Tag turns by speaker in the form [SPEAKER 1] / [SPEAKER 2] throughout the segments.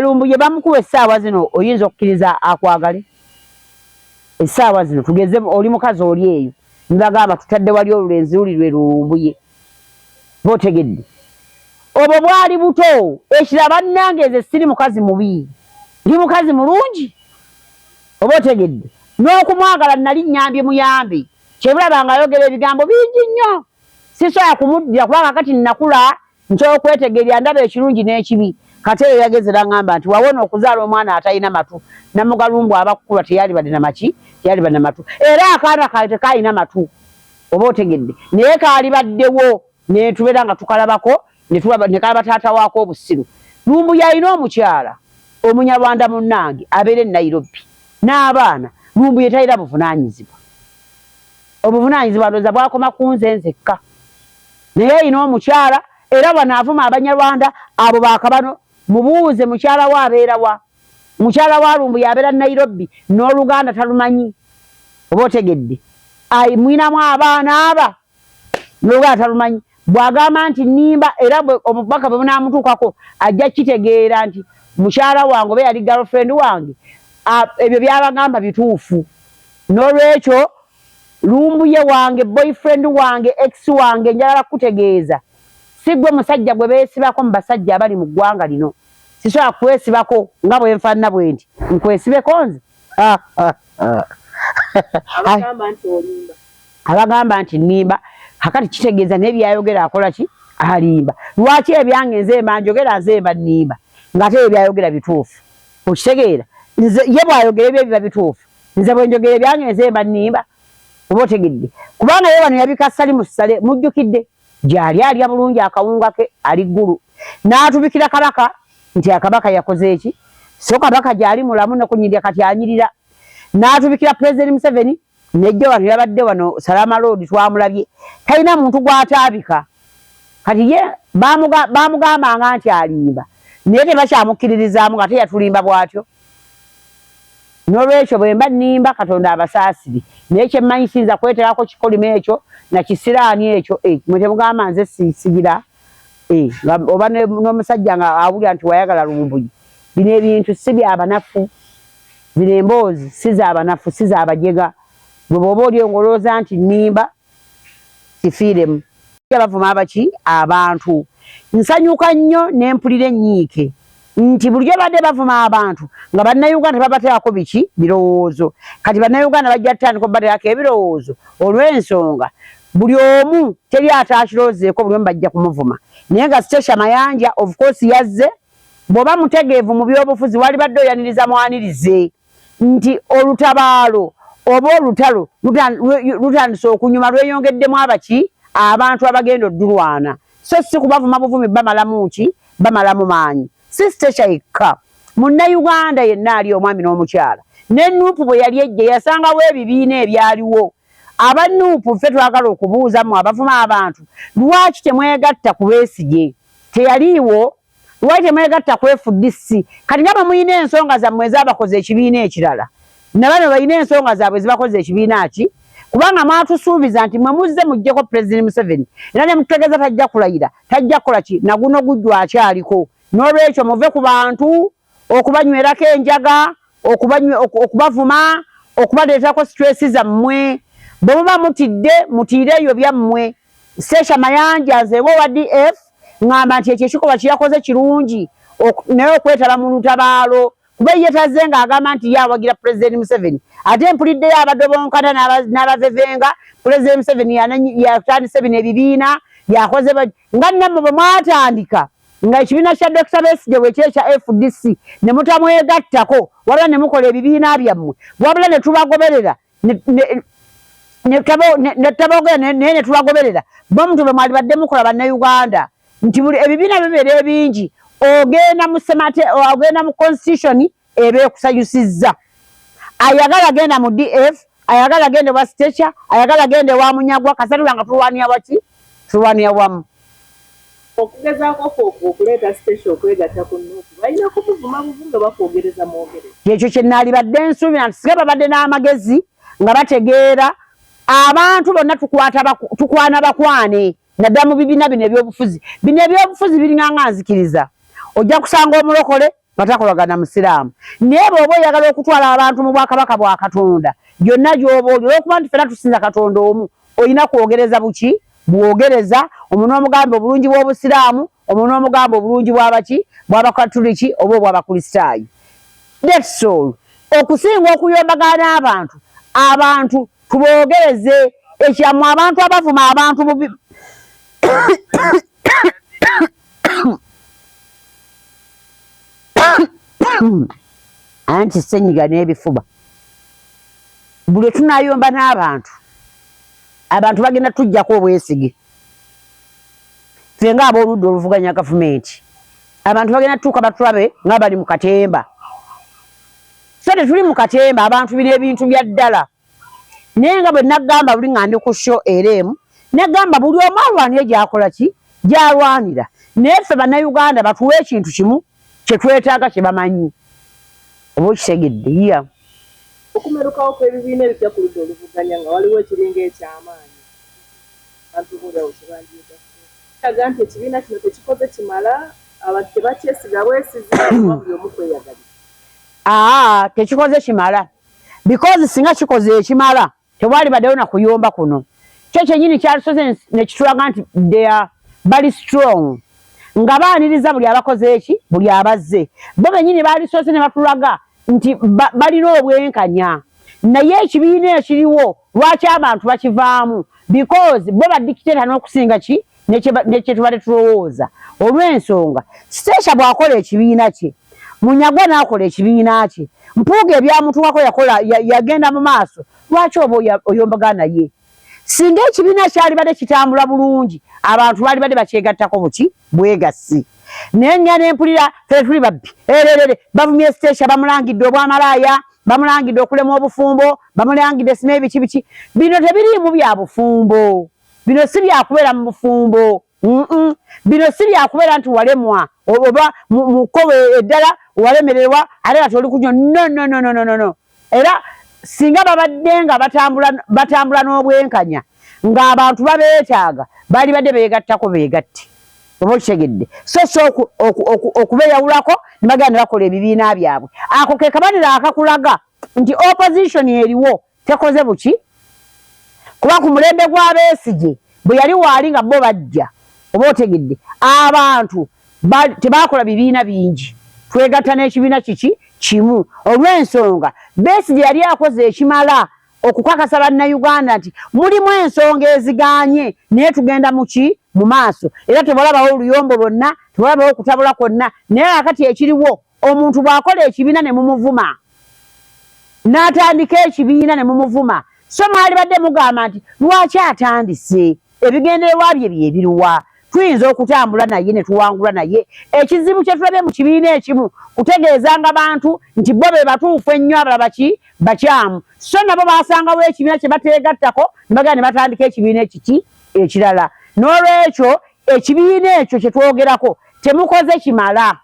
[SPEAKER 1] Lumbuye bamukuwa essaawa zino, oyinza okukkiriza akwagale essaawa zino? Tugeze oli mukazi oli eyo, nibagamba tutadde wali olulenzi luli lwe Lumbuye, botegedde obwo bwali buto. Ekirala bannange, nze siri mukazi mubi, ndi mukazi mulungi, oba otegedde. N'okumwagala nali nnyambye muyambe, kyebulaba nga ayogera ebigambo bingi nnyo, sisobola kumuddira kubanga kati nnakula, nsobola okwetegerera, ndaba ekirungi n'ekibi. Kati eyo yagezera ngamba nti wawona okuzaala omwana atalina matu. Namugalumbu aba kukula teyalibadde namaki, teyalibadde namatu, era akaana kaali tekaalina matu, oba otegedde, naye kaalibaddewo netubeera nga tukalabako nekalaba taata waako obusiru. Lumbu yalina omukyala Omunyarwanda munnange abeera e Nairobi n'abaana. Lumbu ye talina buvunaanyizibwa, obuvunaanyizibwa ndowooza bwakoma ku nze nzekka, naye alina omukyala era wano avuma Abanyarwanda abo bakabano. Mubuuze mukyala we abeera wa? Mukyala wa Lumbu yabeera Nairobi n'Oluganda talumanyi, oba otegedde. Mwinamu abaana aba n'Oluganda talumanyi. Bw'agamba nti nnimba, era obubaka bwe bunaamutuukako ajja kitegeera nti mukyala wange oba yali girlfriend wange, ebyo byabagamba bituufu. N'olwekyo Lumbuye wange, boyfriend wange, ex wange, njagala kukutegeeza, si gwe musajja gwe beesibako mu basajja abali mu ggwanga lino. Sisobola kwesibako nga bwe nfaanana bwe nti nkwesibeko nze. Abagamba nti nnimba, kakati kitegeeza naye byayogera akola ki? Alimba. Lwaki ebyange nze mba njogera nze mba nnimba, ng'ate ebyo byayogera bituufu? Okitegeera, nze ye bw'ayogera ebyo biba bituufu, nze bwe njogera ebyange nze mba nnimba, oba otegedde? Kubanga ye wano yabika sali mu ssale, mujjukidde gyali alya bulungi akawunga ke ali ggulu, n'atubikira kabaka nti akabaka yakoze eki, so kabaka gyali mulamu nokunyirira kati anyirira, n'atubikira Pulezidenti Museveni. Nejjo wano yabadde wano Salama Road, twamulabye, talina muntu gw'ataabika. Kati ye bamugambanga nti alimba, naye tebakyamukkiririzaamu nga teyatulimba bw'atyo. N'olwekyo bwe mba nnimba, Katonda abasaasire, naye kyemmanyi siyinza kweterako kikolimo ekyo na kisiraani ekyo. Mwe temugamba nze sigira oba n'omusajja nga awulira nti wayagala Lumbuye. Bino ebintu si bya banafu, zino emboozi si za banafu, si za bajega. Gwe bw'oba oli ng'olowooza nti nnimba, kifiiremu. Bavuma abaki abantu. Nsanyuka nnyo ne mpulira ennyiike nti bulijjo badde bavuma abantu nga Bannayuganda tebabateekako biki birowoozo. Kati Bannayuganda bajja tutandika obubateekako ebirowoozo olw'ensonga buli omu teri ataakirowoozeeko, buli omu bajja kumuvuma. Naye nga Stecia Mayanja of course yazze, bw'oba mutegeevu mu byobufuzi walibadde oyaniriza mwanirize nti olutabaalo oba olutalo lutandise okunyuma, lweyongeddemu abaki abantu abagenda oddulwana, so si kubavuma buvumi bamalamu ki, bamalamu maanyi. Si Stecia yekka, Munnayuganda yenna ali omwami n'omukyala. Ne Nuupu bwe yali ejja yasangawo ebibiina ebyaliwo. Aba Nuupu, ffe twagala okubuuza mmwe abavuma abantu, lwaki temwegatta ku Besigye? Teyaliiwo? Lwaki temwegatta ku FDC? Kati nga bwe mulina ensonga zammwe ezabakoze ekibiina ekirala, na bano balina ensonga zaabwe ezibakoze ekibiina ki? Kubanga mwatusuubiza nti mwe muzze muggyeko Pulezidenti Museveni, era ne mututegeeza tajja kulayira, tajja kukola ki, na guno gujwa akyaliko. N'olwekyo muve ku bantu okubanywerako enjaga, okubavuma, okubaleetako stress zammwe. Bwe muba mutidde, mutiire eyo byammwe. Stecia Mayanja, nze ng'owa DF ŋŋamba nti ekyo ekikolwa kye yakoze kirungi, naye okwetaba mu lutabaalo, kuba ye tazze ng'agamba nti ye awagira Pulezidenti Museveni, ate mpuliddeyo abadobonkana n'abavevenga Pulezidenti Museveni yatandise bino ebibiina yakoze, nga nammwe bwe mwatandika nga ekibiina kya Dokita Besigye bwe kyekya FDC ne mutamwegattako, wabula ne mukola ebibiina byammwe, wabula ne tubagoberera ne tutabogera naye ne tubagoberera. Bo muntu bwe mwalibadde mukola Bannayuganda nti buli ebibiina bibeera ebingi, ogenda mu semate, ogenda mu constitution eba ekusanyusizza. Ayagala genda mu DF, ayagala genda wa Stecia, ayagala genda ewa Munyagwa, kasatula nga tulwanira waki, tulwanira wamu.
[SPEAKER 2] Okugezaako okuleeta Stecia okwegatta ku Nuupu, balina kumuvuma buvume, bakwogereza mwogereza.
[SPEAKER 1] Ekyo kye naalibadde nsuubira nti singa babadde n'amagezi nga bategeera abantu bonna tukwana bakwane, naddala mu bibiina bino ebyobufuzi. Bino ebyobufuzi biringa nga nzikiriza, ojja kusanga omulokole nga takolagana na Musiraamu. Naye bw'oba oyagala okutwala abantu mu bwakabaka bwa Katonda, gyonna gy'oba oli, olw'okuba nti ffenna tusinza Katonda omu, olina kwogereza buki? Bwogereza, omu n'omugamba obulungi bw'Obusiraamu, omu n'omugamba obulungi bw'abaki? Bw'Abakatuliki oba obw'Abakristaayo. That's all. Okusinga okuyombagana n'abantu, abantu tuboogereze ekyammwe abantu abavuma abantu bubi anti ssenyiga n'ebifuba. Buli lwe tunayomba n'abantu, abantu bagenda tujjako obwesige. Ffe ng'abooludda oluvuganya gavumenti, abantu bagenda tutuuka batulabe nga bali mu katemba. So tetuli mu katemba, abantu bino ebintu bya ddala. Naye nga bwe nagamba buli nga ndi ku show era emu, nagamba buli omu alwanire gy'akola ki? Gy'alwanira. Naye ffe Bannayuganda batuwe ekintu kimu kye twetaaga kye bamanyi. Oba okitegedde? Yeah.
[SPEAKER 2] Okumerukawo kw'ebibiina ebipya ku ludda oluvuganya nga waliwo ekiringa eky'amaanyi abantu oboolyawo kye bandyegasse kiraga nti ekibiina kino tekikoze kimala, abantu tebakyesiga bwesizi oba buli omu kweyagalira.
[SPEAKER 1] Aa, tekikoze kimala because singa kikoze ekimala tewalibaddewo na kuyomba kuno. Kyo kyennyini kyalisoze ne kitulaga nti they are bali strong nga baaniriza buli abakoze eki buli abazze. Bo bennyini baalisoose ne batulaga nti balina obwenkanya, naye ekibiina ekiriwo lwaki abantu bakivaamu? Because bo badikiteta n'okusinga ki nekye tubadde tulowooza. Olw'ensonga Stecia bw'akola ekibiina kye, Munyagwa n'akola ekibiina kye, Mpuuga ebyamutuukako yakola yagenda mu maaso, lwaki oba oyombagana naye? Singa ekibiina kyalibadde kitambula bulungi, abantu balibadde bakyegattako buki bwegassi. Naye nga nempulira ffe tuli babbi ererere, bavumye Stecia, bamulangidde obwamalaaya, bamulangidde okulema obufumbo, bamulangidde sima ebiki biki. Bino tebiriimu bya bufumbo, bino si byakubeera mu bufumbo. Bino si byakubeera nti walemwa oba mu kkobo eddala walemererwa ate kati oli kunywa. No, no, no, no, no, no. Era singa babadde nga batambula n'obwenkanya ng'abantu babeetaaga, balibadde beegattako beegatte, oba okitegedde? So si okubeeyawulako ne bagenda ne bakola ebibiina byabwe. Ako ke kabonero akakulaga nti opposition eriwo tekoze buki, kuba ku mulembe gwa Besigye bwe yali waali nga bo bajja, oba otegedde, abantu tebakola bibiina bingi, twegatta n'ekibiina kiki kimu, olw'ensonga Besigye yali akoze ekimala okukakasa Bannayuganda nti mulimu ensonga ezigaanye, naye tugenda muki mu maaso. Era tebalabawo oluyombo lwonna, tebalabawo okutabula kwonna. Naye akati ekiriwo, omuntu bw'akola ekibiina ne mumuvuma, n'atandika ekibiina ne mumuvuma, so mwalibadde mugamba nti lwaki atandise, ebigendererwa bye byebiruwa, tuyinza okutambula naye ne tuwangula. Naye ekizibu kye tulabye mu kibiina ekimu kutegeezanga bantu nti bo be batuufu ennyo, abalala baki bakyamu. So nabo basangawo ekibiina kye bateegattako ne bagenda ne batandika ekibiina ekiki ekirala. N'olwekyo ekibiina ekyo kye twogerako temukoze kimala.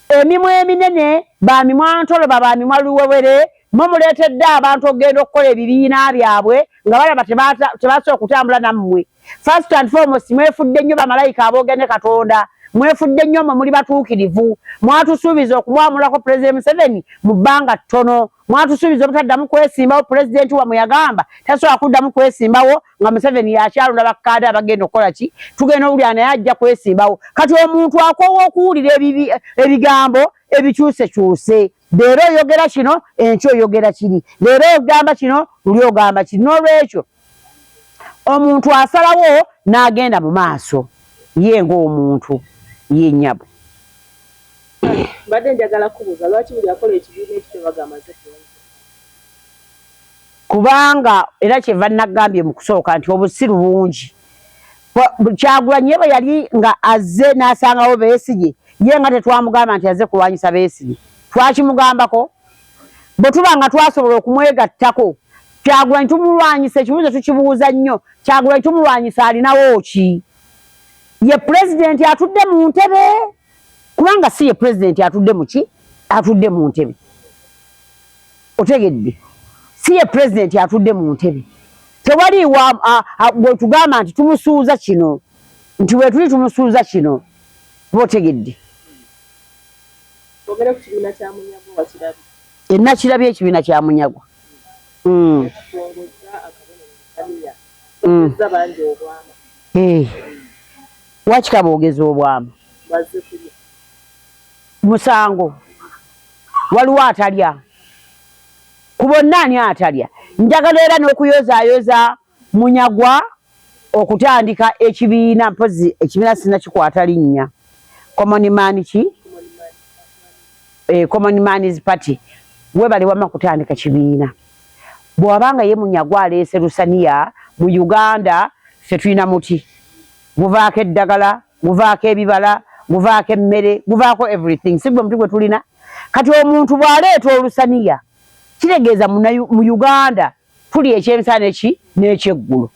[SPEAKER 1] Emimwa eminene, bamimwa ntoloba, bamimwa luwewere, mumuleetedde abantu okugenda okukola ebibiina byabwe nga balaba tebasobola okutambula nammwe. First and foremost, mwefudde nnyo bamalayika aboogera ne Katonda, mwefudde nnyo mmwe muli batuukirivu. Mwatusuubiza okumwamulako Pulezidenti Museveni mu bbanga ttono, mwatusuubiza obutaddamu kwesimbawo. Pulezidenti wammwe yagamba tasobola kuddamu kwesimbawo nga Museveni yakyalonda bakkaada abagenda okukola ki. Tugenda owulira naye ajja kwesimbawo. Kati omuntu akoowa okuwulira ebigambo ebikyusekyuse. Leero oyogera kino, enkya oyogera kiri, leero ogamba kino, luli ogamba kiri. N'olwekyo omuntu asalawo n'agenda mu maaso ye ng'omuntu ye nnyabo.
[SPEAKER 2] Mbadde njagala kubuuza lwaki buli akola ekibiina ekityo bagamba nze kulwanyisa?
[SPEAKER 1] Kubanga era kyeva nagambye mu kusooka nti obusiru bungi. Kyagulanyi ye bwe yali nga azze n'asangawo Besigye, ye nga tetwamugamba nti azze kulwanyisa Besigye, twakimugambako? Bwe tuba nga twasobola okumwegattako, Kyagulanyi tumulwanyisa, ekibuuzo tukibuuza nnyo, Kyagulanyi tumulwanyisa alinawo ki? Ye pulezidenti atudde mu ntebe? Kubanga si ye pulezidenti atudde muki, atudde mu ntebe, otegedde? Si ye pulezidenti atudde mu ntebe. Tewaliiwo bwe tugamba nti tumusuuza kino, nti bwe tuli tumusuuza kino, oba otegedde?
[SPEAKER 2] Twogere ku kibiina kya Munyagwa, wakirabye?
[SPEAKER 1] Nakirabye ekibiina kya Munyagwa.
[SPEAKER 2] Yakitongozza akabonero Lusaniya. Eza bangi obwama.
[SPEAKER 1] Wakika boogeza obwama.
[SPEAKER 2] Bazze kulya.
[SPEAKER 1] Musango waliwo atalya ku bonna, ani atalya? Njagala era n'okuyozaayoza Munyagwa okutandika ekibiina. Mpozi ekibiina sinakikwata linnya, Common Man ki?
[SPEAKER 2] Common Man.
[SPEAKER 1] Common Man's Party. Webale wama kutandika kibiina. Bw'abanga ye Munyagwa aleese lusaniya mu Uganda, ffe tulina muti guvaako eddagala, guvaako ebibala, guvaako emmere, guvaako everything. Si gwe muti gwe tulina? Kati omuntu bw'aleeta olusaniya, kitegeeza mu Uganda tuli ekyemisana neki n'ekyeggulo.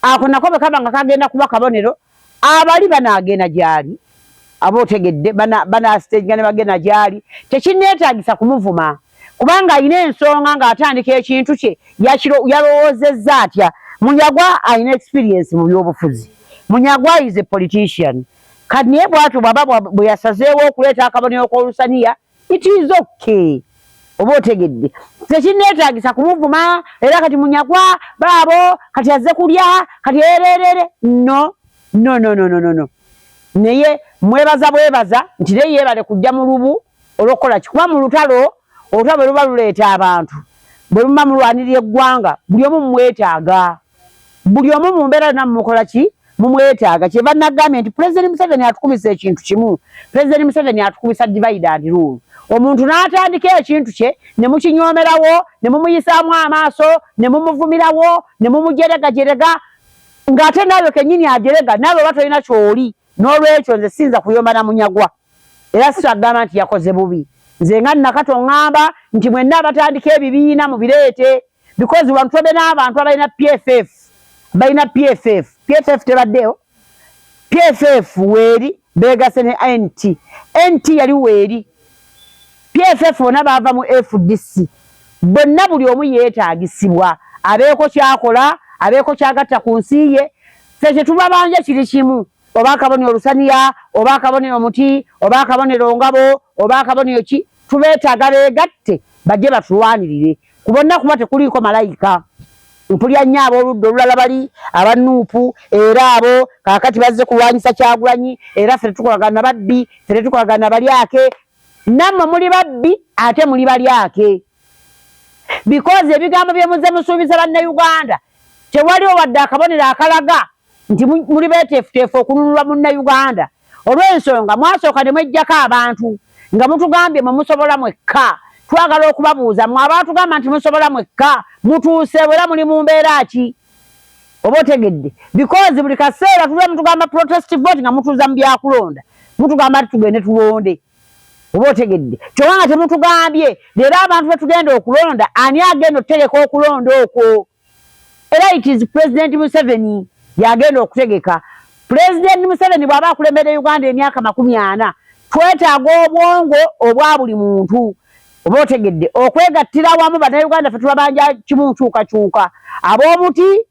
[SPEAKER 1] Ako nako bwe kaba nga kagenda kuba kabonero, abali banaagenda gyali, aba otegedde, banasiteginga ne bagenda gyali. Tekinneetaagisa kumuvuma kubanga alina ensonga ng'atandika ekintu kye yalowoozezza atya. Munyagwa alina experience mu byobufuzi. Munyagwa is a politician. Kati naye bwatyo bw'aba bwe yasazeewo okuleeta akabonero k'olusaniya, it is okay, oba otegedde, tekinneetaagisa kumuvuma. Era kati Munyagwa baabo kati azze kulya kati ererere. No, no, no, no, no, no, no. Naye mwebaza bwebaza nti naye yeebale kujja mu lubu olw'okukola ki, kuba mu lutalo, olutalo bwe luba luleeta abantu, bwe muba mulwanirira eggwanga, buli omu mumwetaaga, buli omu mu mbeera yonna mumukola ki, mumwetaaga. Kyeva nagambye nti Pulezidenti Museveni atukubisa ekintu kimu. Pulezidenti Museveni atukubisa divide and rule. Omuntu n'atandika ekintu kye ne mukinyoomerawo, ne mumuyisaamu amaaso, ne mumuvumirawo, ne mumujeregajerega, ng'ate naawe kennyini ajerega naawe oba tolina ky'oli. N'olwekyo nze siyinza kuyomba na Munyagwa era sitagamba nti yakoze bubi. Nze nga Nakato ŋŋamba nti mwenna abatandika ebibiina mubireete, because wano tubadde n'abantu abalina PFF, balina PFF. PFF tebaddeyo, PFF weeri, beegase ne NT. NT yali weeri, PFF bonna baava mu FDC. Bonna buli omu yeetaagisibwa abeeko kyakola, abeeko kyagatta ku nsi ye. Ffe kyetubabanja kiri kimu, oba akabonero olusaniya, oba akabonero omuti, oba akabonero ngabo, oba akabonero ki, tubeetaaga beegatte bajje batulwanirire ku bonna, kuba tekuliiko malayika. Mpulya nnyo ab'oludda olulala bali aba NUP, era abo kaakati bazze kulwanyisa Kyagulanyi. Era ffe tetukolagana babbi, ffe tetukolagana balyake. Nammwe muli babbi ate muli balyake, because ebigambo bye muzze musuubiza Bannayuganda, tewaliwo wadde akabonero akalaga nti muli beeteefuteefu okununulwa Munnayuganda. Olw'ensonga mwasooka ne mweggyako abantu nga mutugambye mwe musobola mwekka. Twagala okubabuuza, mwe abaatugamba nti musobola mwekka, mutuuseewo era muli mu mbeera ki? Oba otegedde, because buli kaseera tulwa mutugamba protest vote, nga mutuuza mu byakulonda, mutugamba nti tugende tulonde. Oba otegedde, kyokka nga temutugambye leero abantu betugenda okulonda, ani agenda okutegeka okulonda okwo? Era it is President Museveni yagenda okutegeka. President Museveni bw'aba akulembera Uganda emyaka 40, twetaaga obwongo obwa buli muntu, oba otegedde, okwegattira wamu. Bannayuganda ffe tubabanja kimu, nkyukakyuka. Ab'omuti,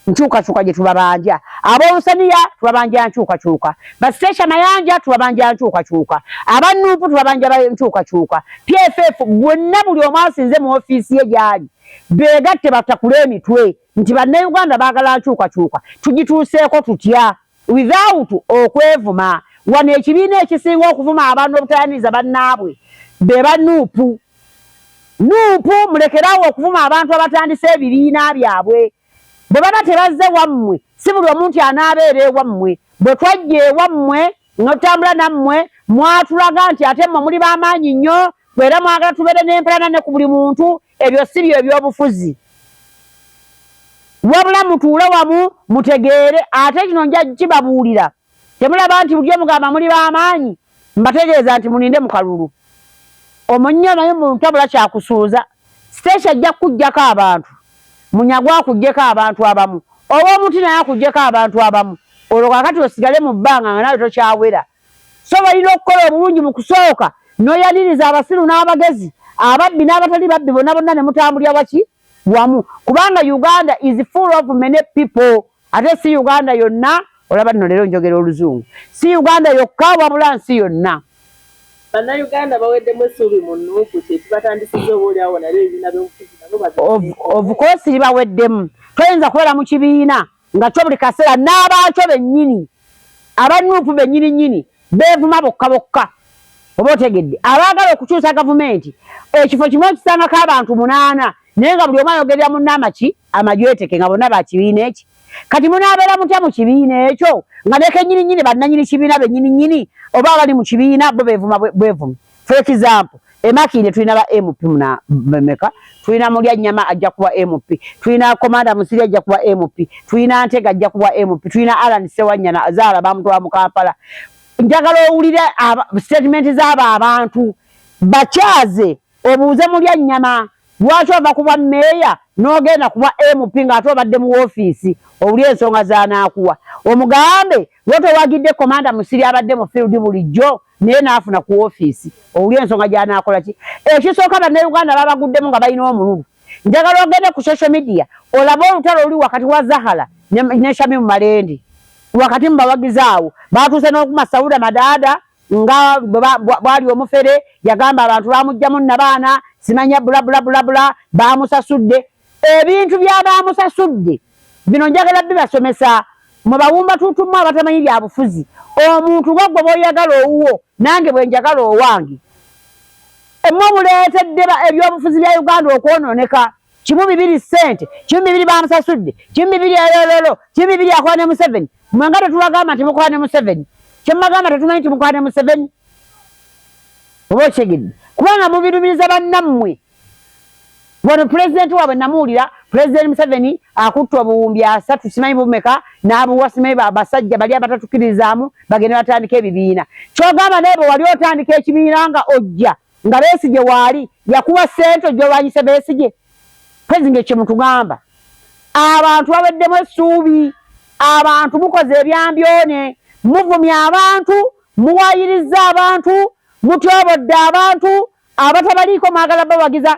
[SPEAKER 1] nkyukakyuka gye tubabanja. Ab'olusaniya tubabanja nkyukakyuka. Basiteesha Mayanja tubabanja nkyukakyuka. Aba NUP tubabanja nkyukakyuka. PFF, bonna buli omu asinze mu ofiisi ye gy'ali, beegatte batakule emitwe nti Bannayuganda baagala nkyukakyuka, tugituuseeko tutya without okwevuma? Wano ekibiina ekisinga okuvuma abantu obutayaniriza bannaabwe be ba NUP. NUP, mulekerawo okuvuma abantu abatandise ebibiina byabwe. Bwe baba tebazze wammwe, si buli omuntu anaabeera ewammwe. Bwe twajja ewammwe notambula nammwe, mwatulaga nti ate mmwe muli b'amaanyi nnyo era mwagala tubeere n'empalana ne ku buli muntu. Ebyo si byo ebyobufuzi, wabula mutuule wamu mutegeere. Ate kino nja kibabuulira, temulaba nti bulijjo mugamba muli b'amaanyi? Mbategeeza nti mulinde mu kalulu omunnyo naye muntu kyakusuuza. Siteesi ajja kukuggyako abantu, Munyagwa akuggyeko abantu abamu, ow'omuti naye akuggyeko abantu abamu, olwo kakati osigale mu bbanga nga nawe tokyawera. So balina okukola obulungi mu kusooka n'oyaniriza abasiru n'abagezi, ababbi n'abatali babbi, bonna bonna ne mutambulira waki wamu, kubanga Uganda is full of many people. Ate si Uganda yonna, olaba nno leero njogera oluzungu, si Uganda yokka wabula nsi yonna.
[SPEAKER 2] Bannayuganda baweddemu essuubi mu Nuupu, kye kibatandisizza oba oli awo nalyo ebibiina by'obufuzi nabo
[SPEAKER 1] Of course libaweddemu. Toyinza kubeera mu kibiina nga kyo buli kaseera n'abaakyo bennyini, aba Nuupu bennyini nnyini beevuma bokka bokka. Oba otegedde, abaagala okukyusa gavumenti ekifo kimu okisangako abantu 8, naye nga buli omu ayogerera munne amaki amajweteke, nga bonna ba kibiina eki. Kati munaabeera mutya mu kibiina ekyo nga ne kennyini nnyini bannannyini kibiina bennyini nnyini oba abali mu kibiina bo beevuma bwevumi? For example, e Makindye tulina ba MP muna bemeka, tulina Mulyannyama ajja kuba MP, tulina Komanda Musiri ajja kuba MP, tulina Ntega ajja kuba MP, tulina Allan Ssewanyana azaala bamutwala mu Kampala. Njagala owulire statement z'abo abantu, bakyaze obuuze Mulyannyama lwaki ova ku bwa mmeeya n'ogenda ku bwa MP ng'ate obadde mu woofiisi, owulire ensonga z'anaakuwa. Omugambe lwo towagidde Komanda Musiri abadde mu field bulijjo naye n'afuna ku woofiisi, owulire ensonga gy'anaakola ki. Ekisooka, bannayuganda babaguddemu nga balina omululu. Njagala ogende ku social media olabe olutalo oluli wakati wa Zahara ne Shamimu Malende wakati mu bawagizi awo. Batuuse n'okuma Sauda Madaada nga bwali omufere, yagamba abantu bamuggyamu nabaana simanya bula bula bula bula, bamusasudde ebintu byabamusasudde. Bino njagala bibasomesa mwe bawumba tutumu abatamanyi bya bufuzi. Omuntu nga gwe bw'oyagala owuwo, nange bwe njagala owange. Mmwe muleetedde ebyobufuzi bya Uganda okwonooneka. 1 2 ssente, 1 2 bamusasudde, 1 2 erololo, 1 2 akola ne Museveni. Mmwe nga tetubagamba nti mukola ne Museveni, kyemubagamba tetumanyi nti mukola ne Museveni. Oba okitegedde, kubanga mubirumiriza bannammwe. Wano pulezidenti waabwe namuwulira, Pulezidenti Museveni akutta obuwumbi 30 simanyi bumeka n'abuwa simanyi basajja bali abatatukkiririzaamu bagende batandika ebibiina. Kyogamba naye bwe wali otandika ekibiina nga ojja nga Besigye waali yakuwa ssente ojja olwanyise Besigye? Pezi nga ekyo mutugamba abantu baweddemu essuubi. Abantu mukoze ebyambyone, muvumya abantu, muwayiriza abantu, mutyobodde abantu abatabaliiko, mwagala bawagiza.